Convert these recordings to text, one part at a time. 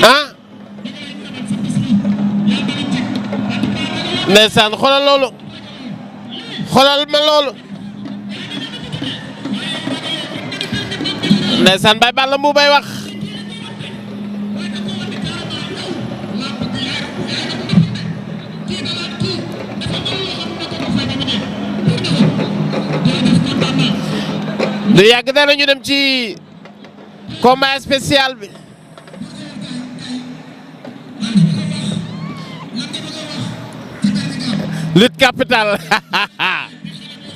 ah ndeysaan xoolal loolu xoolal ma loolu ndeysaan Baye Balla Mbuub bay wax du yàgg dara ñu dem ci combat spécial bi lutte capitale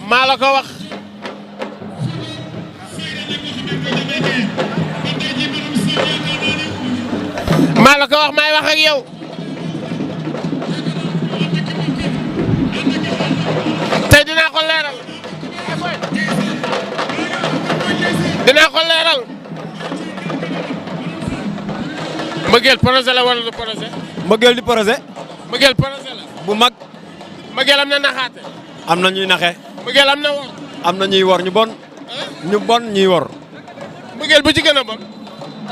maa la ko wax maa la ko wax maay wax ak yow tey dinaa ko leeral dinaa ko leeral mbëggeel projet la wala du projet. mbëggeel di projet. mbëggeel projet la. bu mag. mbëggeel am na naxaate. am na ñuy naxe. mbëggeel am na wor. am na ñuy wor ñu bon. ñu bon ñuy wor. mbëggeel bu ci gën a bon.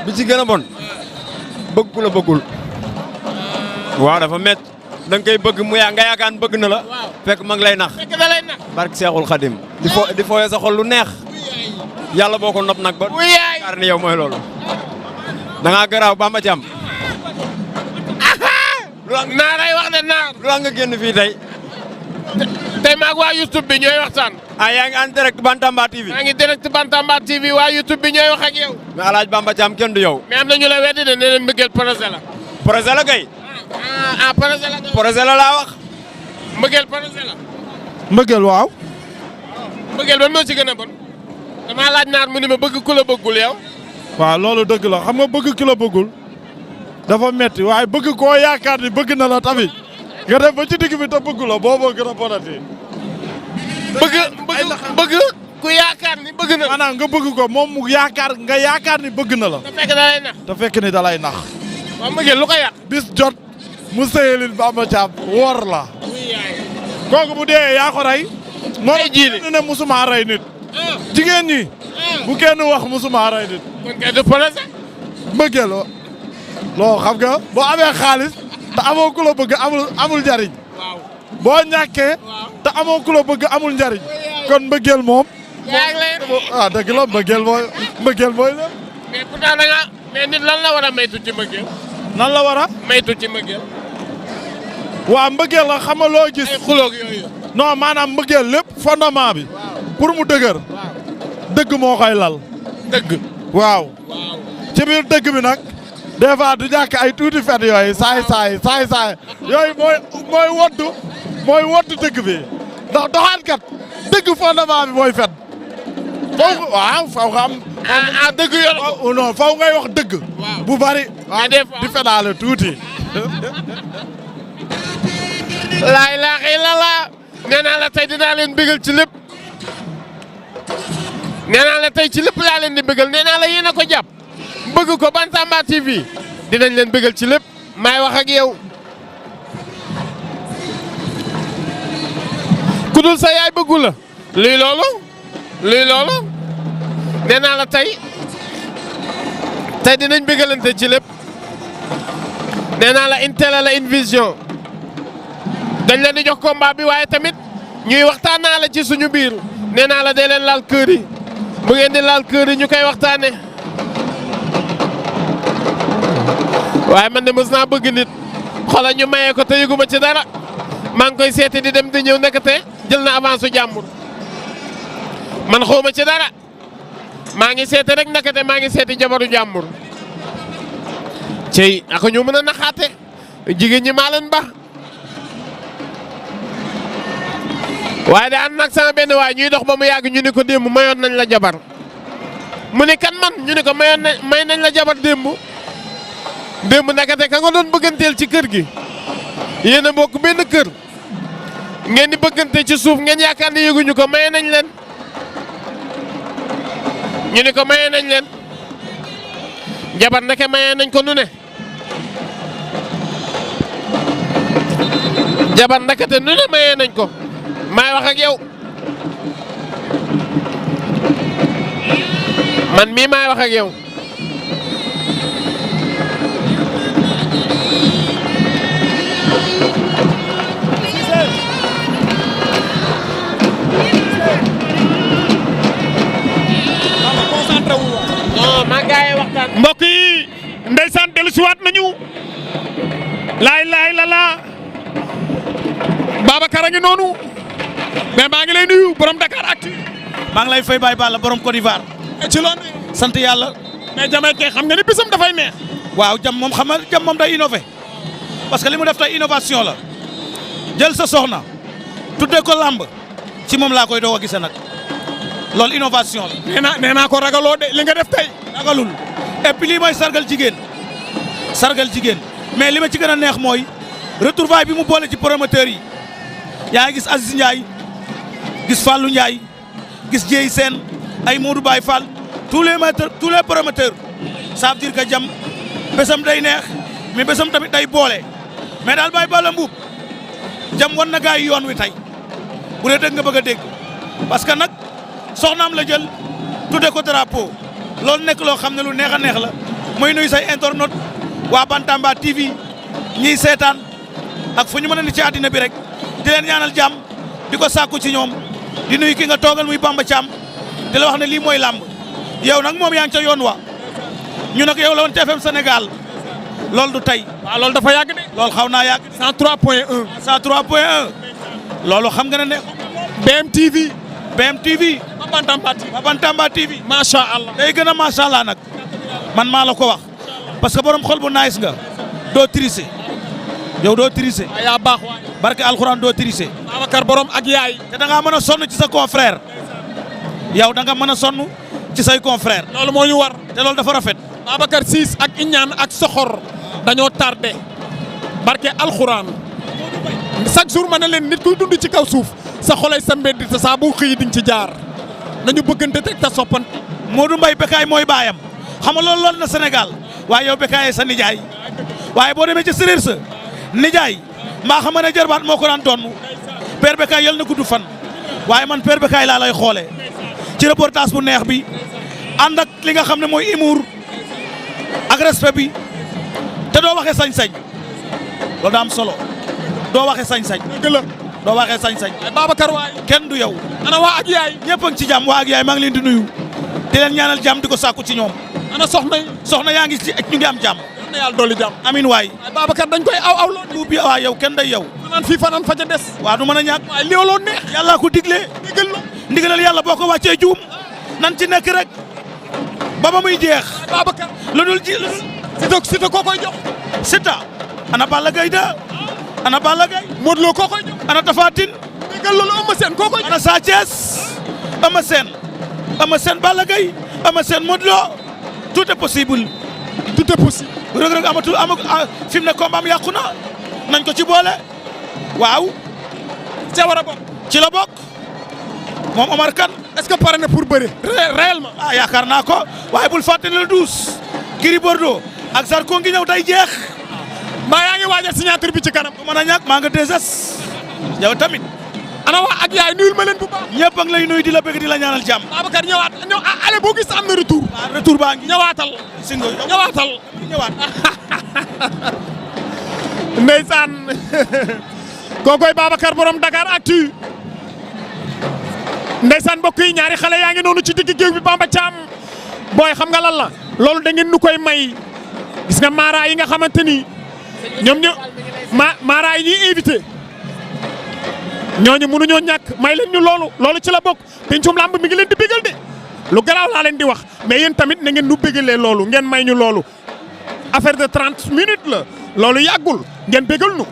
bi ci gën a bon. bëgg ku la bëggul. waaw dafa métti. da nga koy bëgg mu nga yaakaar bëgg na la. fekk ma ngi lay nax. fekk da lay nax. barke Seexul Xadim. di fooyee sa xol lu neex. yàlla boo ko nopp nag ba. yaakaar ni yow mooy loolu. da ngaa garaaw Bamba Thiam. naaray wax de naar. lu nga génn fii tey. tey maag waa YouTube bi ñooy waxtaan. yaa ngi en direct Bantamba TV. maa ngi direct Bantamba TV waa YouTube bi ñooy wax ak yow. mais alaaj Bamba Thiam kenn du yow. mais am na ñu la weddi de nee na mbëggeel projet la. projet la kay. projet la. projet la laa wax. mbëggeel projet la. mbëggeel waaw. mbëggeel ban moo ci gën a bon. damaa laaj naar mu ni ma bëgg ku la bëggul yow. waaw loolu dëgg la xam nga bëgg ki la bëggul dafa metti waaye bëgg koo yaakaar ni bëgg na la tamit nga def ba ci digg bi te bëggu la booboo gën a bonati. bëgg ku yaakaar ni bëgg na la. maanaam nga bëgg ko moom mu yaakaar ni bëgg na la. te fekk da lay nax. te fekk ni da lay nax. waaw mbëggeel lu ko yàq. bis jot mu sëyalin Bamba Thiam wor la. kooku bu dee yaa ko rey. ay jiili ne musuma rey nit. jigéen ñi. bu kenn wax musuma rey nit. kon kay du projet. mbëggeel loo xam nga boo amee xaalis te amoo ku la bëgg amul njariñ. waaw boo ñàkkee te amoo ku la bëgg amul njariñ. kon mbëggeel moom. yaa ngi lay dëgg la mbëggeel mooy la. mais pourtant da nga mais nit lan la war a maytu ci mbëggeel. nan la war a. maytu ci mbëggeel. waa mbëggeel la xam nga loo gis. ay xuloog yooyu. non maanaam mbëggeel lépp fondement bi. pour mu dëgër. dëgg moo koy lal. dëgg. waaw. ci biir dëgg bi nag. des fois du ñàkk ay tuuti fet yooyu saay yooyu mooy woddu dëgg bi ndax doxaankat dëgg fondement bi mooy fet. faw nga am. dëgg yor. non faw ngay wax dëgg. bu bari. mais des fois di fetaale tuuti. laa ilaaha illallaah. nee naa la tey dinaa leen bëggal ci lépp. nee naa la tey ci lépp laa leen di bëggal nee naa la yéen a ko jàpp. bëgg ko Bantamba TV dinañ leen bëggal ci lépp maay wax ak yow ku dul sa yaay bëggu la luy loolu nee naa la tey dinañ bëggalante ci lépp nee naa la Intel la Invision dañ leen di jox combat bi waaye tamit ñuy waxtaanaa la ci suñu biir nee naa la dee leen laal kër yi bu ngeen di laal kër yi ñu koy waxtaane waaye man de mës naa bëgg nit xoolal ñu mayee ko te yëguma ci dara maa ngi koy seeti di dem di ñëw nekkate jël na avance su jàmbur man xawma ci dara maa ngi seeti rek nekkate maa ngi seeti jabaru jàmbur cey ako ñu mën a naxaate jigéen ñi maa leen ba waaye da ànd nag sama benn waay ñuy dox ba mu yàgg ñu ni ko démb mayoon nañ la jabar mu ni kan man ñu ni ko may nañ la jabar démb nakate ka nga doon bëgganteel ci kër gi yéen a bokk benn kër ngeen di bëggante ci suuf ngeen yaakaar ne yëguñu ko maye nañ leen ñu ni ko maye nañ leen jabar ndeke maye nañ ko nu ne jabar ndekete nu ne maye nañ ko maay wax ak yow man mii maay wax ak yow. non maa ngi waxtaan. mbokk yi ndeysaan dellusiwaat nañu. laay la laa. Babacar a ngi noonu. mais maa ngi lay nuyu borom Dakaractu. maa ngi lay fay Baye Balla borom Côte d'Ivoire. ci loolu. sant yàlla. mais Jamaïcain xam nga ni bisam dafay neex. waaw jam moom xam nga jam moom day innové parce que li mu def tey innovation la jël sa soxna tuddee ko làmb ci moom laa koy doog a gisee nag loolu innovation la. nee naa ko ragaloo de li nga def tey. ragalul et puis lii mooy sargal jigéen mais li ma ci gën a neex mooy retrouvaille bi mu boole ci promoteurs yi yaa ngi gis Aziz Ndiaye gis Fallou Ndiaye gis Dieye Sène ay Modou Baye Fall tous les promoteurs ça veut dire que jam bésam day neex mais bésam tamit day boole mais daal Baye Balla Mbuub jam wan na gaay yoon wi tey bu dee dëgg nga bëgg a dégg parce que nag soxnaam la jël tudde ko drapeau loolu nekk loo xam ne lu neex a neex la mooy nuyu say internautes waa Bantamba TV ñiy seetaan ak fu ñu mën a ni ci àddina bi rek di leen ñaanal jàmm di ko sàkku ci ñoom di nuyu ki nga toogal muy Bamba Thiam di la wax ne lii mooy làmb yow nag moom yaa ngi ca yoon wa ñu nag yow la woon TFM Sénégal loolu du tey. waaw loolu dafa yàgg de. loolu xaw naa yàgg. 103.1. 103.1 loolu xam nga ne BMTV. BMTV. Bantamba TV. macha allah. day gën a macha allah nag man maa la ko wax parce que borom xol bu nice nga doo tricher yow doo tricher. waaw yaa baax waay. barke alxuraan doo tricher. Babacar borom ak yaay. te da ngaa mën a sonn ci sa confrère yow da nga mën a sonn ci say confrère. loolu moo ñu war. te loolu dafa rafet. Babacar Ciss ak Iñaan ak Soxor dañoo tardé barke alxuraan chaque jour ma ne leen nit kuy dund ci kaw suuf sa xolay sa mbedd te saa bu xëy diñ ci jaar nañu bëggante teg ta soppante. Modou Mbaye Bécaye mooy baayam xam nga loolu na Sénégal waaye yow Bécaye sa nijaay waaye boo demee ca séréer sa nijaay mbaa xam nga ne jarbaat moo ko daan doon père Bécaye yal na gudd fan waaye man père Bécaye laa lay xoolee ci reportage bu neex bi ànd ak li nga xam ne mooy humour ak respect bi te doo waxee sañ-sañ loolu daa am solo doo waxee sañ-sañ. dëgg la doo waxee sañ-sañ. Babacar waay. kenn du yow. ana waa ak yaay. ñëpp a ngi ci jàmm waa ak yaay maa ngi leen di nuyu di leen ñaanal jàmm di ko sàkku ci ñoom. ana soxna yi. soxna yaa ngi ci ñu ngi am jàmm. yal na yàlla dolli jàmm. amiin waay. Babacar dañ koy aw loolu. bu bi waaw yow kenn day yow. fanaan fii fanaan fa ca des. waaw du mën a ñàkk. waaye li loolu neex. yàllaa ko digle. digal la. ndigalal yàlla boo ko wàccee juum nan ci nekk rek ba ba muy jeex. Babacar. lu dul ji lu dul. Siteu koo koy jox. Siteu. ana Balla Gaye da ana Balla Gaye. Modou Lo koo koy jox. ana Tapha Tine. digal loolu Eumeu Sène koo koy jox. ana Sa Thiès. Eumeu Sène Balla Gaye. Eumeu Sène Modou Lo tout est possible. tout est possible. Reug Reug amatul fi mu ne combat am yàqu na nañ ko ci boole waaw. ca war a bokk. ci la bokk moom Omar Kane. est-ce que pare na pour bëre. réellement. ah yaakaar naa ko waaye bul fàtte ne le 12. Gris Bordeaux ak Zarko ngi ñëw day jeex. mbaa yaa ngi waajal signature bi ci kanam. du mën a ñàkk maa nga 2S yow tamit. ana waa ak yaay nuyul ma leen bu baax. ñëpp a ngi lay nuyu di la bëgg di la ñaanal jàmm. Babacar ñëwaat ale boo gis am na retour. waaw retour baa ngi. ñëwaatal. singo ñëwaatal. ñëwaat. ndeysaan kookoy Babacar borom Dakaractu ndeysaan mbokk yi ñaari xale yaa ngi noonu ci digg géew bi Bamba Thiam booy xam nga lan la loolu da ngeen nu koy may gis nga mara yi nga xamante ni ñoom mara yi ñuy invité ñooñu mënuñoo ñàkk may leen ñu loolu ci la bokk pencum lamb mi ngi leen di bégal de lu garaaw laa leen di wax mais yéen tamit na ngeen nu bégalee loolu ngeen may ñu loolu affaire de 30 minutes la loolu yàggul ngeen bégal nu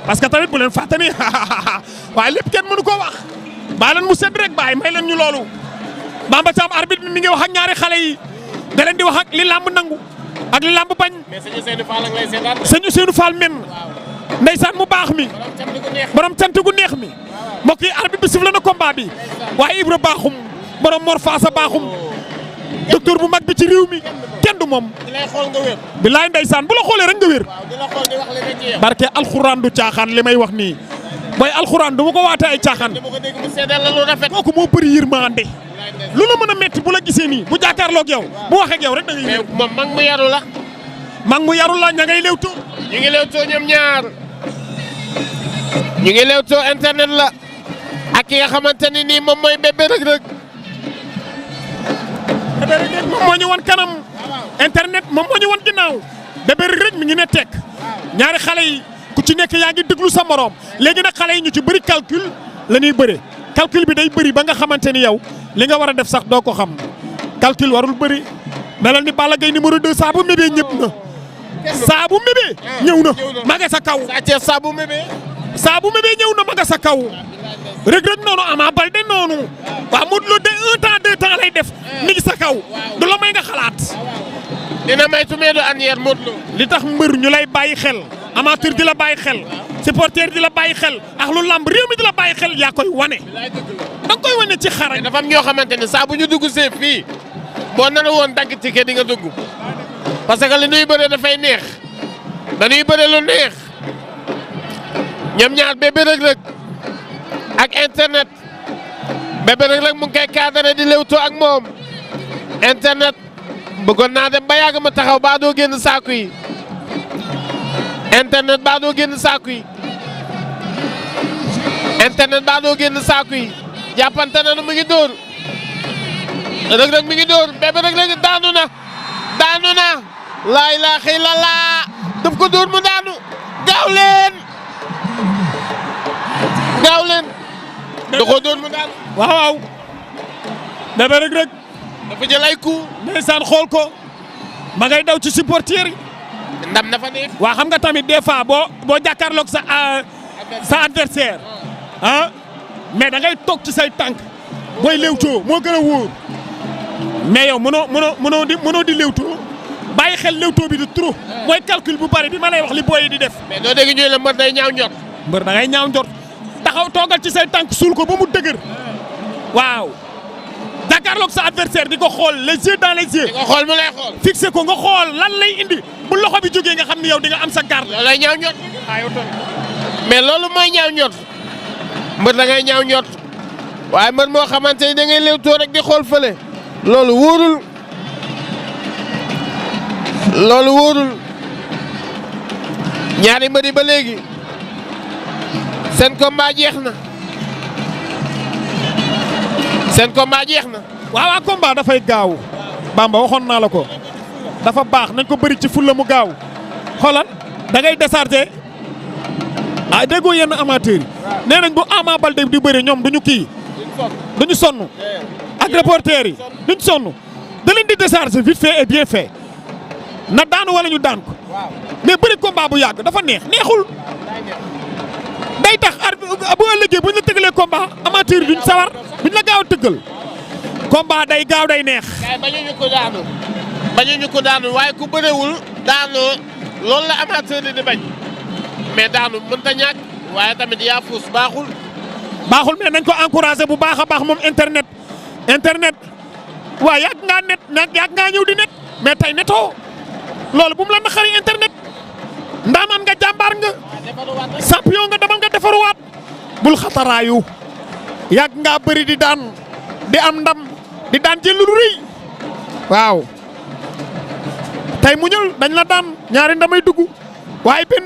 parce que tamit bu leen fàtte ni waaye lépp kenn mënu koo wax baa leen mu sedd rek baay may leen ñu loolu Bamba Thiam arbitre bi mi ngi wax ak ñaari xale yi da leen di wax ak li lamb nangu ak li lamb bañ. mais sëñ Ousseynou Fall ak lay seetaan. sëñ Ousseynou Fall men ndeysaan mu baax mi borom cant gu neex mi mbokk yi arbitre bi sifflé na combat bi waaye Ibra baaxum borom Mor Faasa baaxum docteur bu mag bi ci réew mi kenn du moom. di lay xool nga wér. bilaay ndeysaan bu la xoolee rek nga wér. waaw di la xool di wax li nga ci yow. barke alxuraan du caaxaan li may wax nii booy alxuraan du ma ko waatee ay caaxaan. dama ko dégg mu seedal la lu rafet. kooku moo bëri yërmande lu la mën a metti bu la gisee nii bu jàkkaarloog yow bu waxee ak yow rek da ngay mais ñëw. moom mag mu yaru la. mag mu yarul la ña ngay léewtoo. ñu ngi lewtoo ñoom ñaar ñu ngi lewtoo internet la ak ki nga xamante ni nii moom mooy Bébé Reug Reug. Bébé Reug Reug moom moo ñu wan kanam internet moom moo ñu wan ginnaaw Bébé Reug Reug mi ngi ne tekk ñaari xale yi ku ci nekk yaa ngi déglu sa morom léegi nag xale yi ñu ci bëri calcul la ñuy bëre calcul bi day bëri ba nga xamante ni yow li nga war a def sax doo ko xam calcul warul bëri melal ni Balla Gaye numéro 2 saa bu mébee ñëpp na saa bu mébee ñëw na ma nga sa kaw Sa Thiès saa bu mébee. saa bu mébee ñëw na ma nga sa kaw Reug Reug noonu Ama Baldé noonu waaw Modou Lo de 1 temps 2 temps lay def mi ngi sa kaw du la may nga xalaat dina may tumee du anière Modou Lo. li tax mbër ñu lay bàyyi xel amateur di la bàyyi xel supporter di la bàyyi xel ak lu lamb réew mi di la bàyyi xel yaa koy wane da nga koy wane ci xarañ. dafa am ñoo xamante ne saa bu ñu dugg see fii boo nar a woon dagg ticket di nga dugg parce que li ñuy bëre dafay neex dañuy bëre lu neex ñoom ñaar Bébé Reug Reug ak internet Bébé Reug Reug mu ngi koy cadré di lewtoo ak moom internet bëggoon naa dem ba yàgg ma taxaw baa doo génn saaku yi internet baa doo génn saaku yi internet baa doo génn saaku yi jàppante na mu ngi dóor Reug Reug mi ngi dóor Bébé Reug Reug daanu na laa ilaaha illallaah daf ko dóor mu daanu gaaw leen da ko dóor mu daanu waaw Bébé Reug Reug dafa jël ay coup ndeysaan xool ko ma ngay daw ci supporter yi ndam dafa neex waa xam nga tamit des fois boo jàkkaarloog sa adversaire ah mais da ngay toog ci say tànk booy léewtoo moo gën a wóor mais yow mënoo di léewtoo bàyyi xel léewtoo bi di trop mooy calcul bu bari bi ma lay wax li booy yi di def. mais doo dégg ñu la mbër day ñaaw njot. mbër da ngay ñaaw njot taxaw toogal ci say tànk suul ko ba mu dëgër waaw jàkkaarloog sa adversaire di ko xool les yeux dans les yeux. di ko xool mu lay xool. fixé ko nga xool lan lay indi bu loxo bi jógee nga xam ni yow di nga am sa garde. loolu lay ñaaw njot. mais loolu mooy ñaaw njot mbër da ngay ñaaw njot waaye mbër moo xamante ni da ngay léewtoo rek di xool fële. loolu wóorul ñaari mbër yi ba léegi seen combat jeex na waaw combat dafay gaaw Bamba waxoon naa la ko dafa baax nañ ko bëri ci fulla mu gaaw xoolal da ngay décharger déggoo yenn amateurs yi nee nañ bu Ama Baldé di bëri ñoom duñu duñu sonn ak reporters yi duñu sonn da leen di décharger vite fait et bien fait na daanu wala ñu daan ko mais bëri combat bu yàgg dafa neexul day tax bu ëllëgee bu ñu la tëgalee combat amateur yi duñ sawar duñ la gaaw a tëggal combat day gaaw day neex. waaye bañuñu ko daanu waaye ku bëriwul daanoo loolu la amateur di bañ mais daanu mënta ñàkk waaye tamit yaa fuus baaxul mais nañ ko encouragé bu baax a baax moom internet waaw yàgg ngaa ñëw di net mais tey netoo loolu bu mu la naqari internet ndaamaan nga jàmbaar nga champion nga demal nga defaruwaat bul xataraayu yàgg ngaa bëri di daan di am ndam di daan jël lu rëy waaw tey muñal dañ la daan ñaari ndamay dugg waaye benn